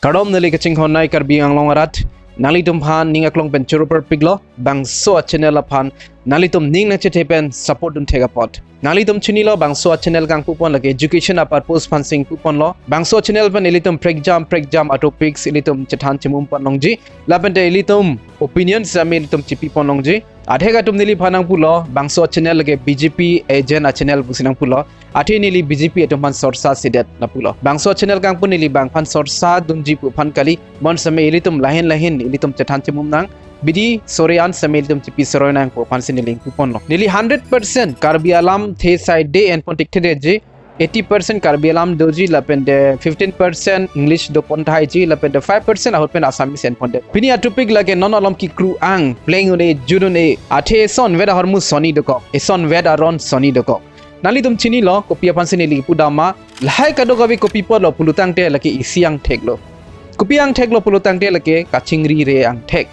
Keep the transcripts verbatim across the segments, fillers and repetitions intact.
Kardom neli kachinghon nai Karbi Anglong arat. Nanglitum aphan ning aklong pen choro parpiklo, bangso a channel aphan nanglitum ning nangchethe pen support dun thek apot. Nanglitum chinilo, bangso a channel kangpu pon lake education a purpose aphan si ingpu ponlo. Bangso a channel pen ilitum prekjam prekjam a topics ilitum chethan chemum pon longji. Lapente ilitum opinion sitame ilitum chepi pon longji. Athek atum neliphan nangpulo, bangso a channel lake B J P agent a channel pusi nangpulo. Athe neli B J P atum aphan sorsa sedet lapulo. Bangso a channel kangpu neli bang aphan sorsa dunji pu aphan kali, bonsitame ilitum lahin lahin ilitum chethan chemum nang. Bidi sore an sitame ilitum chepi soroi nang pu aphan si neli ingpu ponlo. Neli hundred percent Karbi alamthe asai de enpon thekthedetji. Eighty percent Karbi alam doji, lapente fifteen percent English do pon thaiji, lapente five percent ahut pen Assamese enpondet. Pini a topic lake non alom kikru ang, pleng un-e, jut un-e, athe eson vet ahormu soni dokok, eson vet aron soni dokok. Nanglitum chinilo, kopi aphan si neli pudam ma, lahai kadokave kopi apotlo pulotangte lake isi angtheklo. Kopi angtheklo pulotangte lake kachingrire angthek.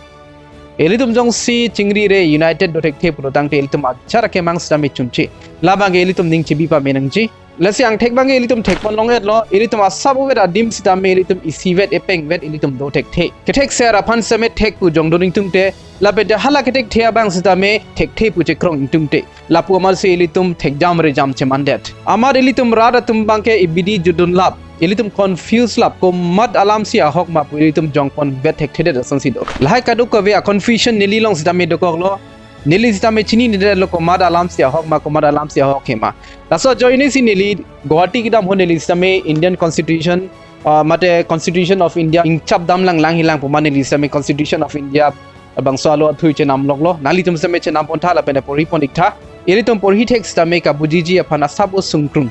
Ilitum jongsi chingrire united do thekthe pulotangte ilitum achar akemang sitame chunche. Labang ke ilitum ning chebi pame nangji. Lasi angthek abang ke ilitum thek pon long-etlo, ilitum asap ovet adim sitame ilitum isivet epengvet ilitum do thekthe. Kethekser aphan sitame thek pu jongdun ingtungte, lapente hala kethekthe abang sitame thekthe pu chekrong ingtungte. Lapu amatsi ilitum thekjam rejam chemandet. Amat ilitum rat atum abang ke ibidi jutdun lap. Ilitum confuse lap, komat alamsi ahok ma pu ilitum jongponvet thekthedet asonsi do. Lahai kadokave a confusion neli along sitame dokoklo. Neli sitame chininedetlo komat alamsi ahok ma, komat alamsi ahok he ma. Laso ajoine si neli Guwahati kedam ahut neli sitame Indian Constitution, ah, mate Constitution of India ingchap dam lang lang hilang pu ma neli sitame Constitution of India bangso alo athui chenam loklo. Nanglitum sitame chenam pon tha lapente porhi pon iktha. Ilitum porhi thek sitame kabujiji aphan asap osungkrung.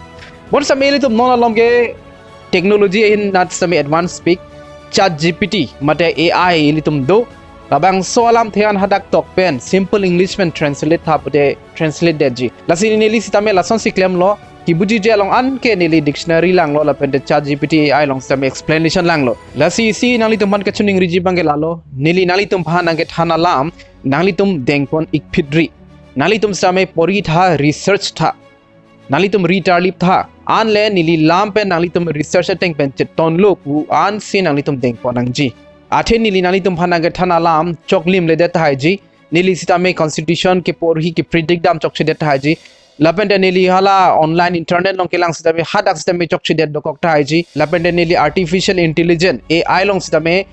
Bonsitame ilitum non alom ke technology ahin nat sitame advance pik, Chat G P T mate A I ilitum do. Labangso alamthe an hadak tok pen simple English pen translate tha pute translate detji. Lasi neli sitame lasonsi klemlo, kibujiji along an ke neli dictionary langlo lapente Chat G P T A I along sitame explanation langlo. Lasi isi nanglitum aphan kachiningriji abang ke lalo, neli nanglitum aphan nangkethan alam nanglitum dengpon ikphitri. Nanglitum sitame porhi tha, research tha. Nanglitum ri tarlip tha. Anle neli lam pen nanglitum research ateng pen chetonlo pu ansi nanglitum dengpon nangji. Athe neli nanglitum aphan nangkethan alam choklimledet thaiji. Neli sitame constitution keporhi kepredict dam chokchedet thaiji. Lapente neli hala online internet along kelang sitame hadak sitame chokchedet dokok thaiji. Lapente neli artificial intelligence A I along sitame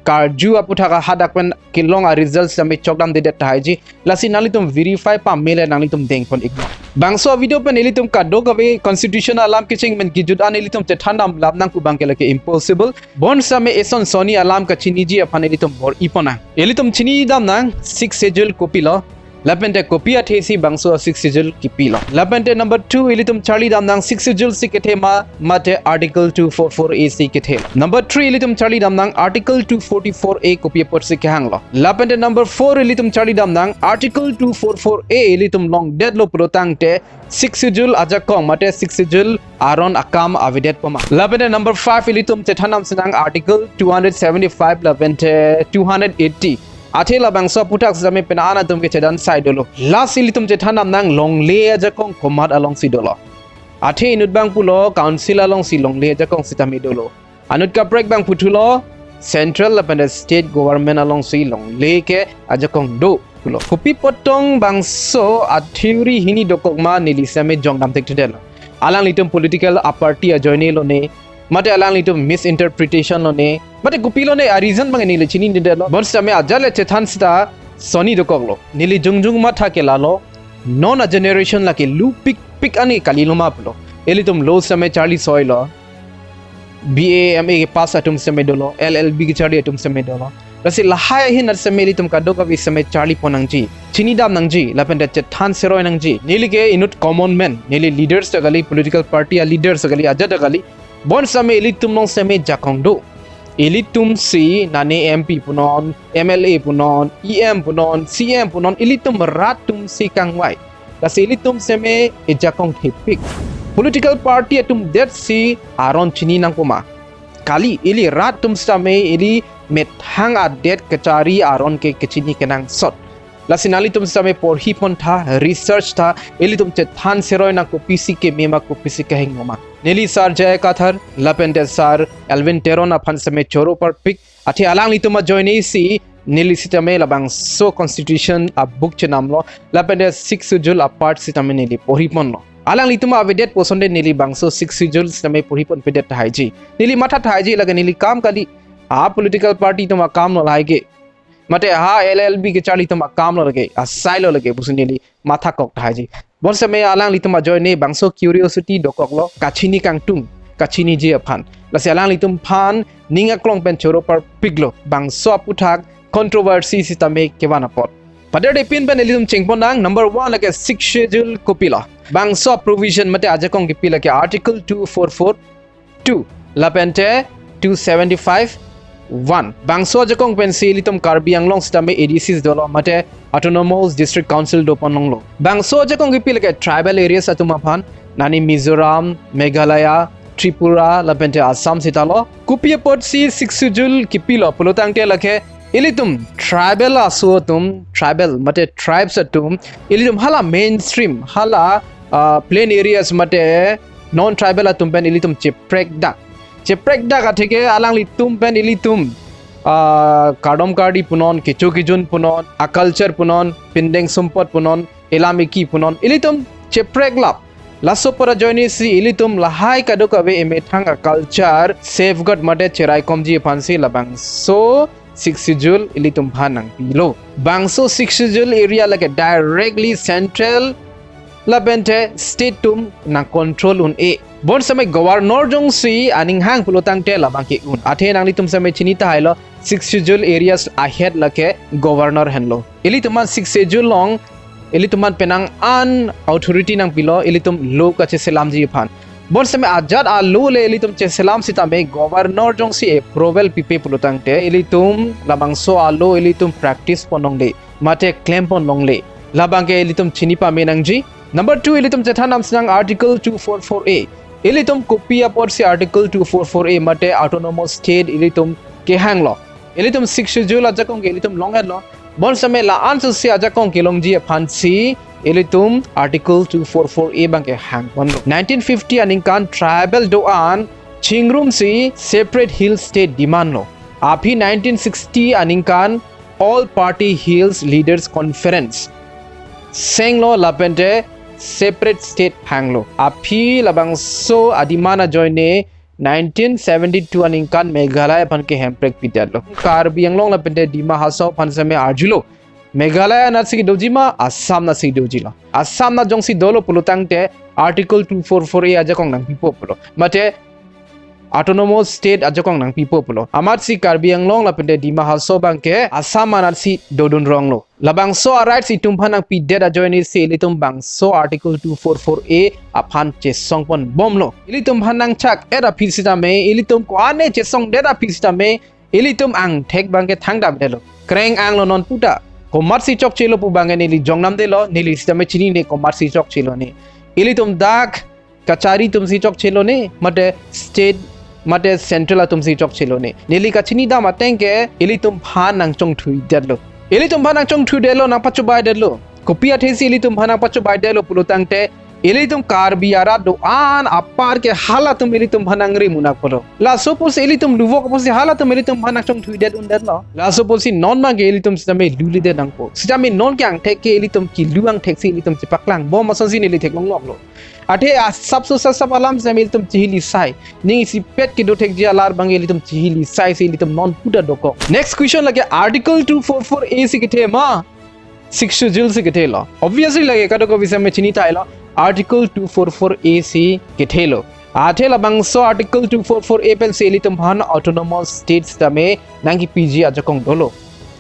karju aputhak hadak pen kelong a result sitame chokdamdedet thaiji. Lasi nanglitum verify pamele nanglitum dengpon iklo. Bangso video pen ilitum kadokave constitution alam kecheng pen kijut an ilitum chethan dam lap nang pu abang ke lake impossible. Bonsitame eson soni alam kachiniji aphan ilitum bor-i pon nang. Ilitum chinidam nang Sixth Schedule kopilo. Lapente kopi athesi bangso Sixth Schedule kipilo. Lapente number two ilitum charlidam nang Sixth Schedule si kethe ma mate Article two four four A si kethe. Number three ilitum charlidam nang Article two forty-four A kopi apotsi kehanglo. Lapente number four ilitum charlidam nang Article two forty-four A ilitum longdetlo pulotangte Sixth Schedule ajakong mate Sixth Schedule aron akam avedet poma. Lapente number five ilitum chethan damsi nang Article two hundred seventy-five lapente two hundred eighty. Athe labangso aputhak sitame pen an atum ke chedan sai dolo. Last ilitum chethan dam nang longle ajakong komat alongsi dolo. Athe inut abang pulo council alongsi longle ajakong sitame dolo. Anut kaprek abang puthulo central lapente state government alongsi longle ke ajakong do pulo. Kopi apot tong bangso a theory hini dokok ma neli sitame jongdam thekthedetlo. Alanglitum political a party ajoine lone, mate alanglitum misinterpretation lone, mate kopi lone a reason abang neli chininedetlo. Bonsitame ajat le chethan sita soni dokoklo. Neli jongjong matha ke lalo, non a generation lake lupikpik ani kalilo ma pulo. Ilitum lo sitame charli soilo. B A, M A kepass atum sitame dolo, L L B kecharli atum sitame dolo. Lasi lahai ahin sitame ilitum kadokave sitame charli pon nangji. Chinidam nangji, lapente chethan seroi nangji. Neli ke inut common man, neli leaders ta kali, political party a leaders ta kali, ajat ta kali. Bonsitame ilitum along sitame jakong do. Ilitum si nane M P punon, M L A punon, E M punon, C M punon, ilitum rat atum si kangvai. Lasi ilitum sitame ejakong thepik. Political party atum detsi aron chini nangkoma. Kali ili rat atum sitame ili methang adet kechari aron ke kechini kenangsot. Lasi nanglitum sitame porhi pon tha, research tha, ilitum chethan seroi nang kopisi keme ma kopisi kehingno ma. Neli Sar J I Kathar, lapente Sar Elwin Teron aphan sitame choro parpik, athe alanglitum ajoine si neli sitame labangso constitution a-book chenamlo, lapente Sixth Schedule a-part sitame neli porhiponlo. Alanglitum avedet pu asonte neli bangso Sixth Schedule sitame porhiponpedet tahai ji. Neli matha tahai ji, lake neli kam kali, a political party atum akam lo lahai ke. Mate ha L L B kecharli atum akam lo lake, asai lo lake pusi neli mathakok tahai ji. Bonsitame alanglitum ajoine bangso curiosity dokoklo, kachini kangtung, kachiniji aphan. Lasi alanglitum aphan ning aklong pen choro parpiklo, bangso aputhak controversy sitame kevan apot. Paderde pin pen ilitum chengponnang, number one lake Sixth Schedule kopilo. Bangso provision mate ajakong kipi lake Article two four four two, lapente two seventy-five one. Bangso ajakong pensi ilitum Karbi Anglong sitame A D Cs dolo mate Autonomous District Council doponlonglo. Bangso ajakong kipi lake tribal areas atum aphan, nani Mizoram, Meghalaya, Tripura, lapente Assam sitalo. Kopi apotsi Sixth Schedule kipilo pulotangte lake ilitum tribal aso atum, tribal mate tribes atum, ilitum hala mainstream, hala, ah, plain areas mate non-tribal atum pen ilitum cheprekdak. Cheprekdak atheke alanglitum pen ilitum, ah, kardom kardi punon, kecho kejun punon, a-culture punon, pindeng sumpot punon, elam eki punon, ilitum chepreklap. Laso apot ajoine si ilitum lahai kadokave emethang a-culture safeguard mate cheraikomji aphansi labangso Sixth Schedule ilitum aphan nangpilo. Bangso Sixth Schedule area lake directly central lapente state atum nang control un-e. Bonsitame governor jongsi aning hang pulotangte labang ke-un. Athe nanglitum sitame chini tahailo, Sixth Schedule areas a-head lake governor henlo. Ilitum aphan Sixth Schedule along ilitum aphan penang an authority nangpilo, ilitum law kacheselamji aphan. Bonsitame ajat a-law le ilitum cheselam sitame governor jongsi approval pipe pulotangte ilitum labangso a-law ilitum practice pon longle, mate klem pon longle. Labang ke ilitum chini pame nangji. Number two, ilitum chethan damsinang Article two four four A. Ilitum kopi apotsi Article two four four A mate Autonomous State ilitum kehanglo. Ilitum Sixth Schedule ajakong ke ilitum long-etlo. Bonsitame la-an sosi ajakong kelongji aphansi ilitum Article two four four A abang ke hangponlo. Nineteen fifty aningkan tribal do-an chingrumsi separate hill state demand lo. Aphi nineteen sixty aningkan All Party Hills Leaders Conference senglo lapente separate state hanglo. Aphi labangso a-demand ajoine nineteen seventy-two aningkan Meghalaya aphan ke hemprek pidetlo. Karbi Anglong lapente Dima Hasao aphan sitame arjulo, Meghalaya anatsi doji ma, Assam anatsi dojilo. Assam anat jongsi dolo pulotangte Article two four four A ajakong nangpipo pulo, mate Autonomous State ajakong nangpipo pulo. Amatsi Karbi Anglong lapente Dima Hasao abang ke Assam anatsi dodun ronglo. Labangso a-rights itum aphan nangpidet ajoine si ilitum bangso Article two four four A aphan chesongponbomlo. Ilitum aphan nangchak-et aphi sitame, ilitum ko-an chesongdet aphi sitame, ilitum angthek abang ke thangdamdetlo. Kreng anglo non puta. Komatsi chokchelo pu abang ke neli jongnamdetlo, neli sitame chinine komatsi chokchelone. Ilitum dak kachari atumsi chokchelone, mate state, mate central atumsi chokchelone. Neli kachinidam ateng ke ilitum aphan nangchongthuidetlo. Ilitum aphan nangchongthuidetlo, nangpachobaidetlo. Kopi athesi ilitum aphan nangpachobaidetlo pulotangte, ilitum Karbi arat do-an apar ke halatum ilitum aphan nangrim un-e pulo. Laso pusi ilitum luvok pusi halatum ilitum aphan nangchongthuidet undetlo. Laso pusi non abang ke ilitum sitame lulidet nangpo. Sitame non ke angthek ke ilitum kilu angtheksi ilitum chepaklangpo, masonsi neli theklongloklo. Athe asapso sasap alam sitame ilitum chihili sai. Ning isipet kedo thekji alar abang ilitum chihili saisi ilitum non puta dokok. Next question lake Article two four four A si kethe ma, Sixth Schedule si kethelo? Obviously lake kadokave sitame chini tailo, Article two four four A si kethelo. Athe labangso Article two four four A pensi ilitum aphan Autonomous States sitame nangkipiji ajakong dolo.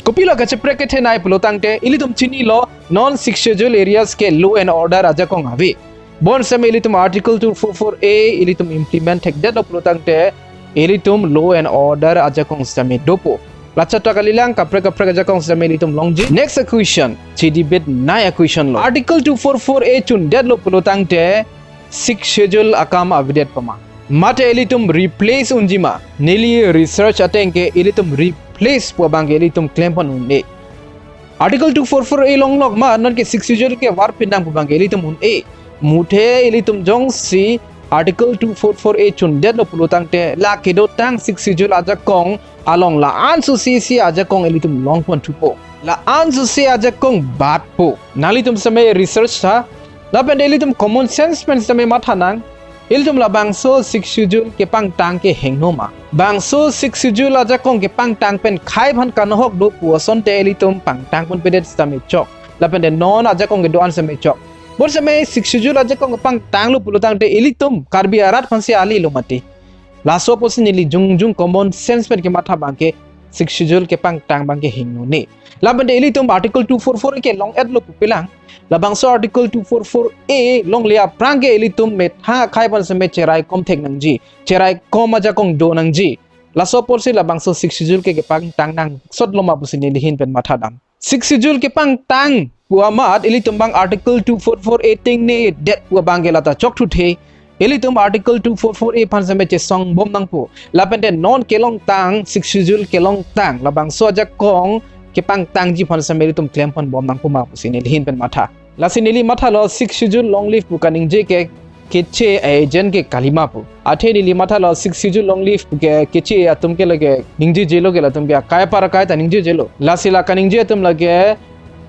Kopilo kacheprek kethenei pulotangte, ilitum chinilo non Sixth Schedule areas ke law and order ajakong ave. Bonsitame ilitum Article two four four A ilitum implement thekdetlo pulotangte, ilitum law and order ajakong sitame dopo. Lachat ta kalilang, kaprek kaprek ajakong sitame ilitum longji. Next question, chedebate nei question lo. Article two four four A chundetlo pulotangte Sixth Schedule akam avedetpo ma, mate ilitum replace unji ma? Neli research ateng ke ilitum replace pu abang ke ilitum klempon un-e. Article two four four A longlok ma, non ke Sixth Schedule ke varpindang pu abang ke ilitum un-e. Muthe ilitum jongsi Article two four four A chundetlo pulo tangte, la kedotang Sixth Schedule ajakong along la-an susi si ajakong ilitum longpon thupo. La-an susi ajakong batpo. Nanglitum sitame research tha. Lapen ilitum common sense pen sitame matha nang. Ilitum labangso Sixth Schedule kepangtang ke hingno ma? Bangso Sixth Schedule ajakong kepangtang pen khei aphan kanohok do pu asonte ilitum pangtang ponpedet sitame chok. Lapen de non ajakong kedo-an sitame chok. Bonsitame Sixth Schedule ajakong kepangtanglo pulo tangte ilitum Karbi arat aphansi alilo mati. Laso apotsi neli jongjong common sense pen kematha abangke Sixth Schedule kepangtang abangke hingno ne. Lapen de ilitum Article two four four ke long-etlo pupelang. Labangso Article two four four A longle aphrang ke ilitum methang akhei aphan sitame cheraikom thek nangji. Cheraikom ajakong do nangji. Laso apotsi labangso Sixth Schedule ke kepangtang nangsotlo ma pusi neli ahin pen matha dam. Sixth Schedule kepangtang pu amat ilitum abang Article two four four A ting nedet pu abangke lata chokthuthe. Ilitum Article two four four A aphan sitame chesong bom nangpo. Lapen de non kelongtang, Sixth Schedule kelongtang labangso ajakong kepangtangji aphan sitame ilitum klempon bom nangpo ma pusi neli ahin pen matha. Lasi neli mathalo Sixth Schedule long live pu kaningje ke keche agent ke kalima pu. Athe neli mathalo Sixth Schedule long live pu ke keche atum ke lake ningjejelo ke latum ke akai apar akai ta ningjejelo. Lasi la kaningje atum lake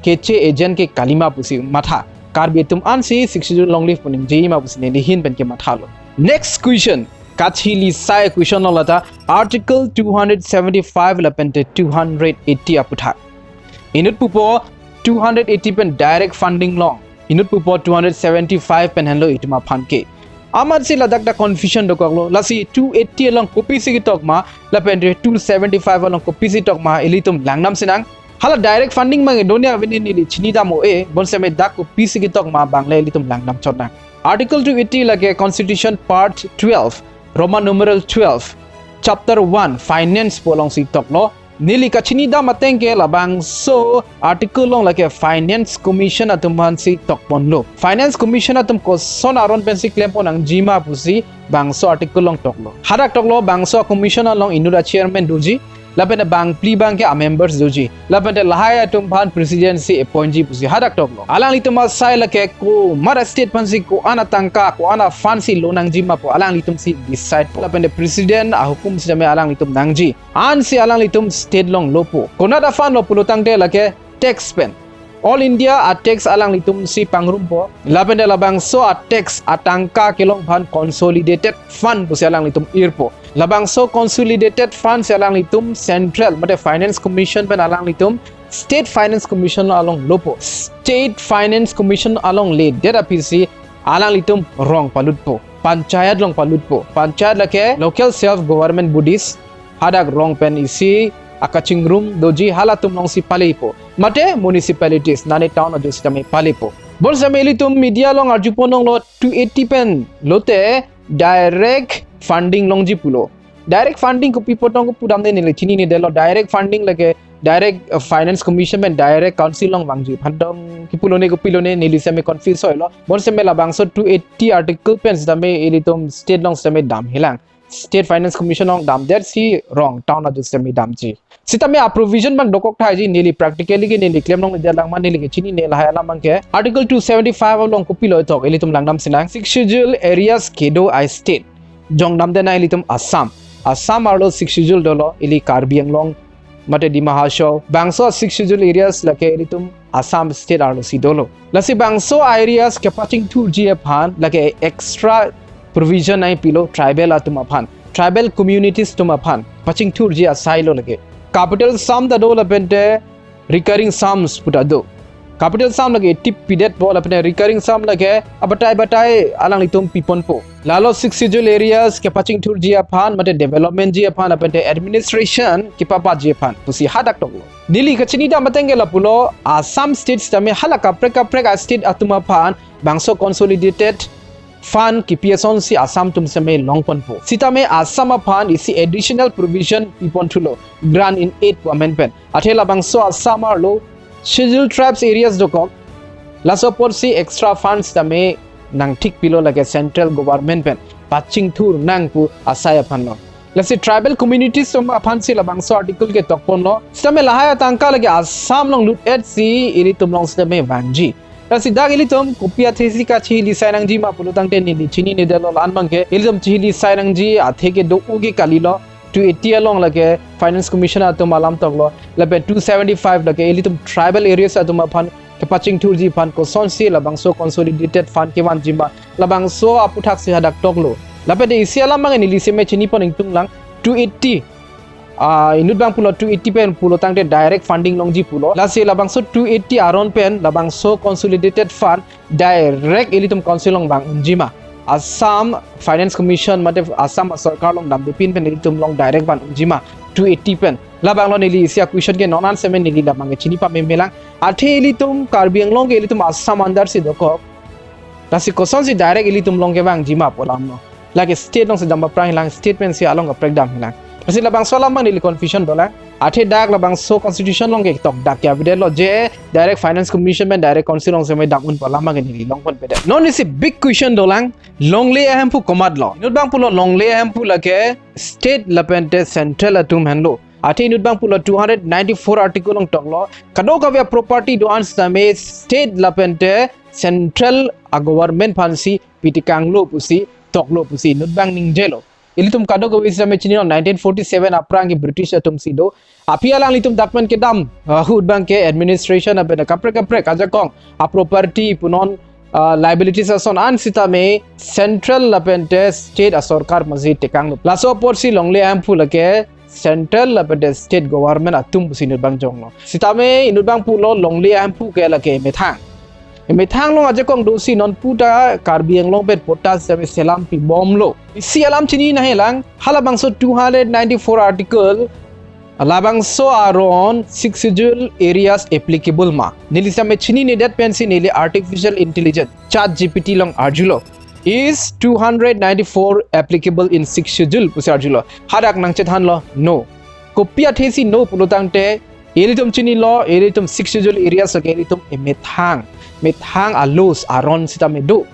keche agent ke kalima pusi matha. Karbi atum ansi Sixth Schedule long live pu ningje ma pusi neli ahin pen kemathalo. Next question. Kachili sai question lo lata Article two hundred seventy-five lapen te two hundred eighty aputhak. Inut pupo two hundred eighty pen direct funding long. Inut pupo two hundred seventy-five pen henlo itum aphan ke. Amatsi ladak ta confusion dokoklo. Lasi two eighty along kopisi ketok ma, lapen te two seventy-five along kopisi tok ma, ilitum langdam sinang. Hala direct funding abang Indonesia aveni neli chinidam o-e, bonsitame dak kopisi ketok ma abang le ilitum langdam chot nang. Article two eighty lake Constitution Part twelve, Roman numeral twelve, Chapter one, Finance pu alongsi toklo. Neli kachinidam ateng ke labangso article along lake Finance Commission atum aphansi tokponlo. Finance Commission atum koson aron pensi klempon nangji ma pusi bangso article along toklo. Hadak toklo bangso commission along inut a-chairman doji. Lapen bangphli abangke a-members doji. Lapen te lahai atum aphan president si appoint ji pusi hadak toklo. Alanglitum asai lake komat a-state aphansi ko-an atangka, ko-an a-fund si lo nangji ma pu alanglitum si decide po. Lapen te president ahukum sitame alanglitum nangji. Ansi alanglitum state along lopo. Konat a-fund lo pulo tangte lake tax pen. All India a-tax alanglitum si pangrumpo. Lapen te labangso a-tax atangka kelong aphan consolidated fund pusi alanglitum irpo. Labangso consolidated fund si alanglitum central mate Finance Commission pen alanglitum State Finance Commission along lopo. State Finance Commission along ledet aphi si alanglitum rong palutpo, panchayat along palutpo. Panchayat lake local self government bodies, hadak rong pen isi akachingrum doji halatum alongsi palepo. Mate municipalities, nane town ajok sitame palepo. Bonsitame ilitum media along arjupon longlo two eighty pen lote direct funding longji pulo. Direct funding kopi apot tong kopudam ne neli chininedetlo. Direct funding lake direct, uh, Finance Commission pen direct council along vangji aphan tong kipulone kopilone neli sitame confuse oilo. Bonsitame labangso two eighty article pen sitame ilitum state along sitame damhelang. State Finance Commission along damdet si rong town ajok sitame damji. Sitame a-provision abang dokok thaiji, neli practically ke neli klem longledet lang ma, neli ke chinine lahai alam abangke. Article two seventy-five along kopilo tok ilitum langdam sinang. Sixth Schedule areas kedo a-state. Jong damdet nang ilitum Assam. Assam arlo Sixth Schedule dolo, ili Karbi Anglong mate Dima Hasao. Bangso Sixth Schedule areas lake ilitum Assam state arlosi dolo. Lasi bangso areas kepachingthurji aphan lake extra provision nangpilo tribal atum aphan, tribal communities atum aphan pachingthurji asailo lake. Capital sum ta do lapen te recurring sums pu ta do. Capital sum lake tip pidetpo lapen te recurring sum lake abatai batai alanglitum piponpo. Lalo Sixth Schedule areas kepachingthurji aphan mate development ji aphan lapen te administration kepapatji aphan pusi hadak toklo. Neli kachinidam ateng ke lapulo, Assam state sitame hala kaprek kaprek a-state atum aphan bangso consolidated fund kipi asonsi Assam atum sitame longponpo. Sitame Assam aphan isi additional provision piponthulo, grant in aid pu amen pen. Athe labangso Assam arlo Scheduled Tribes areas dokok, laso apotsi extra funds sitame nangthikpilo lake central government pen pachingthur nang pu asai aphanlo. Lasi tribal communities atum aphansi labangso article ke tokponlo. Sitame lahai atangka lake Assam along lut-et si ilitum along sitame vangji. Lasi dak ilitum kopi athesi kachihili sai nangji ma pulo tangte neli chininedetlo, la-an abangke ilitum chihili sai nangji athe kedo-o ke kalilo. Two eighty along lake Finance Commission atum alam toklo. Lapen two seventy-five lake ilitum tribal areas atum aphan kepachingthurji aphan kosonsi labangso consolidated fund kevanji ma, labangso aputhak si hadak toklo. Lapen de isi alam abang neli seme chinipon ingtunglang. Two eighty, ah, inut abang pulo two eighty pen pulo tangte direct funding longji pulo. Lasi labangso two eighty aron pen labangso consolidated fund direct ilitum council along vang unji ma, Assam Finance Commission mate Assam sorkar along damdepin pen ilitum along direct van unji ma two eighty pen. Labanglo neli isi a-question ke non an seme neli labang ke chini pamemelang. Athe ilitum Karbi Anglong ke ilitum Assam under si dokok. Lasi kosonsi direct ilitum along kevangji ma pu alamlo. Lake state alongsi dam aphrang hilang, state pensi along kaprek dam hilang. Lasi labangso alam abang neli confusion dolang. Athe dak labangso constitution along ketok dak ke avedetlo je direct Finance Commission pen direct council along seme dam un pu alam abang neli longponpedet. Non isi big question dolang, Longley ahemphu komatlo? Inut abang pulo Longley ahemphu lake state lapente central atum henlo. Athe inut abang pulo two hundred ninety-four article along toklo, kadokave a-property do-an sitame state lapente central a-government aphansi pitekanglo pusi toklo pusi inut abang ningjelo. Ilitum kadokave sitame chinilo, nineteen forty-seven aphrang ke British atum si do. Aphi alanglitum dak pen kedam ahut abangke administration lapen kaprek kaprek ajakong a-property punon, ah, liabilities ason an sitame central lapente state asorkar aphansi tekanglo. Laso apotsi Longley ahemphu lake central lapente state government atum pusi inut abang jonglo. Sitame inut abang pulo Longley ahemphu ke lake emethang. Emethang along ajakong dosi non puta Karbi Anglong pen patta sitame selam pibomlo. Isi alam chini nangjilang, halabangso two hundred ninety-four article, labangso aron Sixth Schedule areas applicable ma? Neli sitame chininedet pensi neli artificial intelligence, ChatGPT along arjulo, "Is two hundred ninety-four applicable in Sixth Schedule?" pusi arjulo. Hadak nangchethanlo, "No." Kopi athesi no pulo tangte, ilitum chinilo, ilitum Sixth Schedule areas ke ilitum emethang, methang a-laws aron sitame do,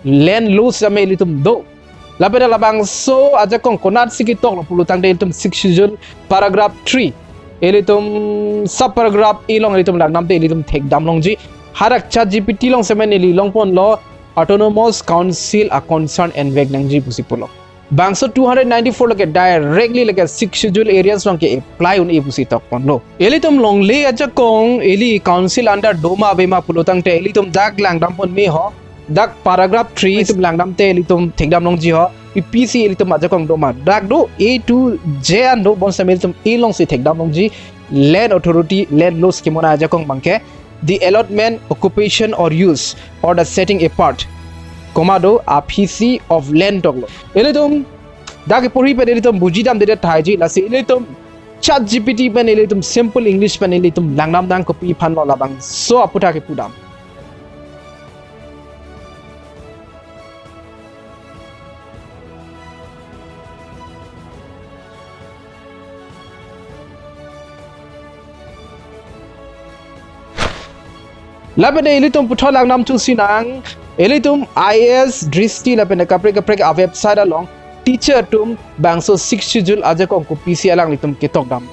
land laws sitame ilitum do. Lapen labangso ajakong konatsi ketoklo pulo tangte ilitum Sixth Schedule paragraph three, ilitum sub paragraph A along ilitum langdamte ilitum thekdam longji. Hadak ChatGPT along seme neli longponlo, "Autonomous Council a-concern envek nangji," pusi pulo. Bangso two hundred ninety-four lake directly lake Sixth Schedule areas along ke-apply un-e pusi tokponlo. Ilitum Longley ajakong ili council under do ma ave ma pulo tangte ilitum dak langdampon me ho. Dak paragraph three itum langdamte ilitum thekdam longji ho. Pi pisi ilitum ajakong do ma? Dak do, A to J an do, bonsitame ilitum A alongsi thekdam longji. Land authority, land laws kemonai ajakong abangke, "The allotment, occupation or use, or the setting apart, comma do, aphisi of land" toklo. Ilitum dak keporhi pen ilitum bujidamdedet tahai ji, lasi ilitum ChatGPT pen ilitum simple English pen ilitum langdamnang kopi aphanlo labangso aputhak kepudam. Lapen de ilitum puthot langdam thusinang, ilitum I A S Dristi lapen de kaprek kaprek a-website along teacher atum bangso Sixth Schedule ajakong kopisi alanglitum ketokdam.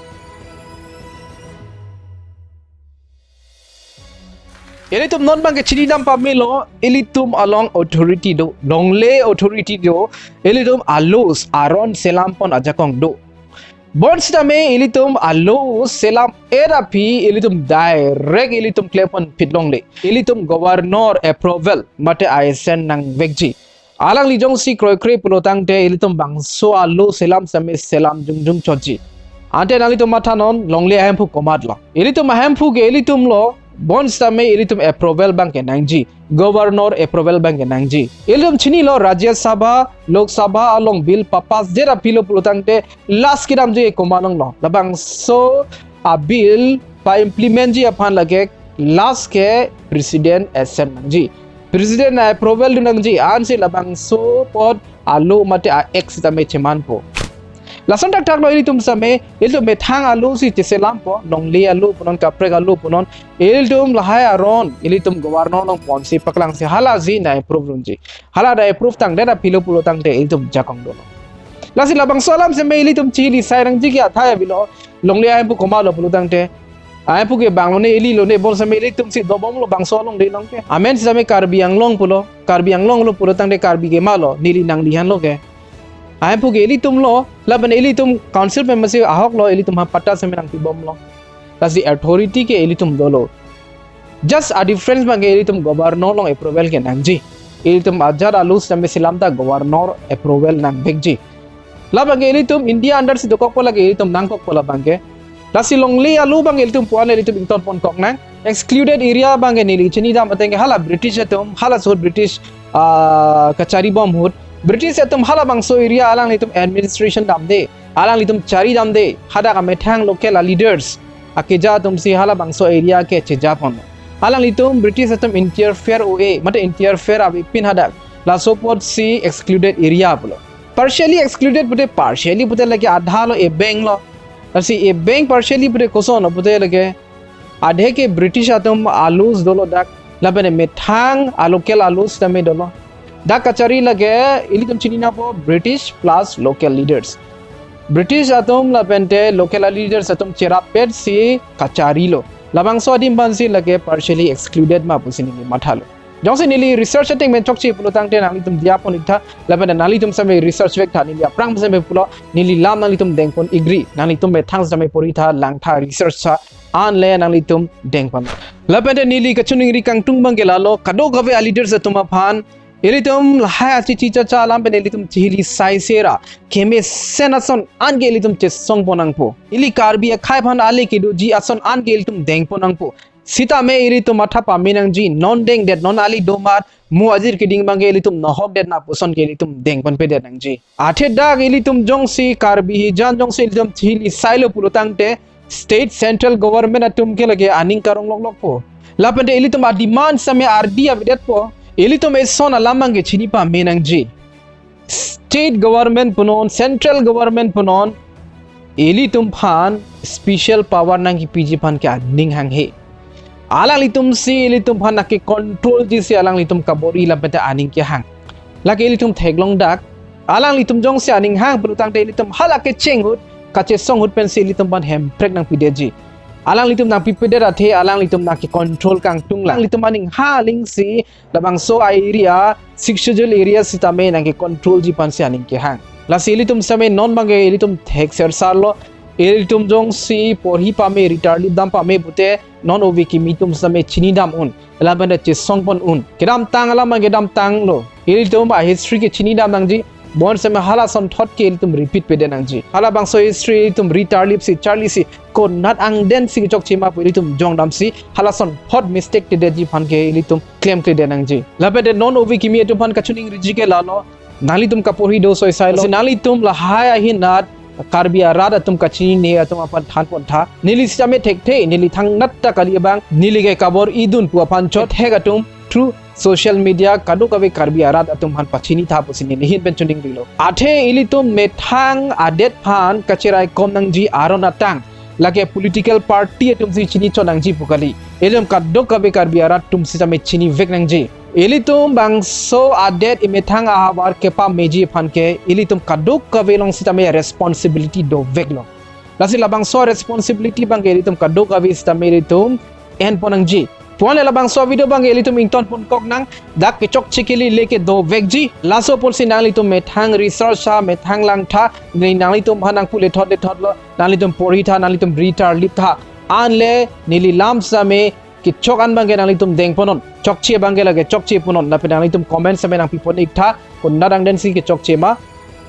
Ilitum non abangke chinidam pamelo, ilitum along authority do, Longley authority do, ilitum a-laws aron selampon ajakong do. Bonsitame ilitum a-laws selam-et aphi ilitum direct ilitum klemponphit longle. Ilitum governor approval mate ascent nangvekji. Alangli jongsi kroikre pulo tangte ilitum bangso a-law selam sitame selam jongjong chotji. Ante nanglitum mathanon, Longley ahemphu komatlo? Ilitum ahemphu ke ilitumlo, bonsitame ilitum approval abangke nangji, governor approval abangke nangji. Ilitum chinilo Rajya Sabha, Lok Sabha along bill papassdet aphilo pulo tangte last kedamji komat alonglo? Labangso a-bill pa-implementji aphan lake last ke president assent nangji. President a-approval dun nangji, ansi labangso apot a-law mate a-act sitame chemanpo. Lason thakthaklo ilitum sitame, ilitum methang a-law si cheselampo, Longley a-law punon, kaprek a-law punon, ilitum lahai aron, ilitum governor along ponsi paklangsi halaji nang-approve dunji. Hala nang-approve tangdet aphilo pulo tangte ilitum jakong dolo. Lasi labangso alam sitame ilitum chihili sai nangji ke athai avelo, Longley ahemphu komatlo pulo tangte, Ai puke bang lone, ili lone, bonsitame ilitum si dobomlo bangso along de nong ke. Amen sitame Karbi Anglong pulo, Karbi Anglong lo pulo tangte Karbi ke malo, neli nanglihanlo ke. Ai puke ilitum lo, lapen ilitum council member si ahok lo, ilitum ha patta sitame nangpibomlo. Lasi authority ke ilitum dolo. Just a difference abangke ilitum governor along approval ke nangji. Ilitum ajat alu sitame si lamta governor approval nangvekji. Labangke ilitum India under si dokokpo lake ilitum nangkokpo labangke. Lasi longle alu abangke ilitum puan ilitum ingtonponkok nang. Excluded area abangke neli chinidam ateng ke hala British atum, hala ahut British, ah, kacharibom ahut. British atum halabangso area alanglitum administration damde, alanglitum charidamde, hadak amethang local a leaders akeja atum si halabangso area ke chejapon. Alanglitum British atum interfere o-e, mate interfere avepin hadak. Laso apot si excluded area pulo. Partially excluded pute, partially pute lake adha lo, ebeng lo. Lasi ebeng partially pute koson lo pute lake adhe ke British atum alus dolo dak, lapen methang a local alus tame dolo. Dak kachari lake ilitum chini nangpo British plus local leaders. British atum lapente local leaders atum cherap pet si kacharilo. Labangso adim aphan si lake partially excluded ma pusi neli mathalo. Jongsi neli research ateng pen chokche pulo tangte nanglitum diya pon-iktha, lapen nanglitum sitame research vektha, neli aphrang sitame pulo, neli lam nanglitum dengpon-ikri, nanglitum methang sitame porhitha, langtha, research tha, anle nanglitum dengpon. Lapente neli kachiningri kangtung abangke lalo, kadokave a leaders atum aphan, ilitum lahai achichi chacha alam pen ilitum chihili sai sera, kemesen ason an ke ilitum chesongpon nangpo. Ili Karbi akhei aphan ale kedoji ason an ke ilitum dengpon nangpo. Sitame ilitum matha pame nangji, non dengdet, non ali domat, mo ajir keding abangke ilitum nohokdet na puson ke ilitum dengponpedet nangji. Athe dak ilitum jongsi Karbi hijan jongsi ilitum chihili sailo pulo tangte, state central government atum ke lake aning karong loklokpo. Lapente ilitum a demand sitame ardi avedetpo. Ilitum eson alam abangke chini pame nangji. State government punon, central government punon, ilitum aphan special power nangkepiji aphan ke aning hanghe. Alanglitum si ilitum aphan nangke control ji si alanglitum kabor-i lapente aning kehang. Lake ilitum theklong dak. Alanglitum jongsi aning hang pulo tangte ilitum hala kecheng ahut, kachesong ahut pensi ilitum aphan hemprek nangpidetji. Alanglitum nangpipedet athe alanglitum nangke control kangtung lang. Alanglitum aning ha aling si labangso a area, Sixth Schedule area sitame nangke control ji aphan si aning kehang. Lasi ilitum sitame non abangke ilitum thek sersarlo, ilitum jongsi porhi pame, ritarlip dam pame pute, non ove kimi atum sitame chinidam un, lapente chesongpon un. Kedamtang alam abangke damtanglo. Ilitum a history ke chinidam nangji, bonsitame hala asonthot ke ilitum repeat pedet nangji. Halabangso history ilitum ritarlip si, charli si, konat angden si kechokche ma pu ilitum jongdam si, hala asonthot mistake tedetji aphan ke ilitum klemkledet nangji. Lapente non ove kimi atum aphan kachiningriji ke lalo, nanglitum kaporhi do soi sailo. Si nanglitum lahai ahin nat Karbi arat atum kachinine atum aphan thanpontha. Neli sitame thekthe, neli thangnat ta kali abang, neli ke kabor-idun pu aphan chot hek atum through social media kadokave Karbi arat atum aphan pachinitha pusi neli ahin pen chiningrilo. Athe ilitum methang adet aphan kachiraikom nangji aron atang. Lake political party atum si chinichot nangji pu kali. Ilitum kadokave Karbi arat atum sitame chinivek nangji. Ilitum bangso adet emethang ahavar kepameji aphan ke ilitum kadokave along sitame responsibility doveklo. Lasi labangso responsibility abangke ilitum kadokave sitame ilitum enpon nangji. Puan le labangso video abangke ilitum ingtonponkok nang, dak kechokche kali lake dovekji. Laso apotsi nanglitum methang research tha, methang langtha, ne nanglitum aphan nangpu lethot lethotlo, nanglitum porhitha, nanglitum ritarliptha. Anle neli lam sitame kechok an abangke nanglitum dengponnon, chokche abangke lake chokche ponnon, lapen nanglitum comment sitame nangpipon-iktha, konat angden si kechokche ma,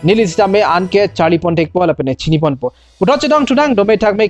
neli sitame anke charlipon thekpo lapen chiniponpo. Puthot chetongthu nang, dome thakme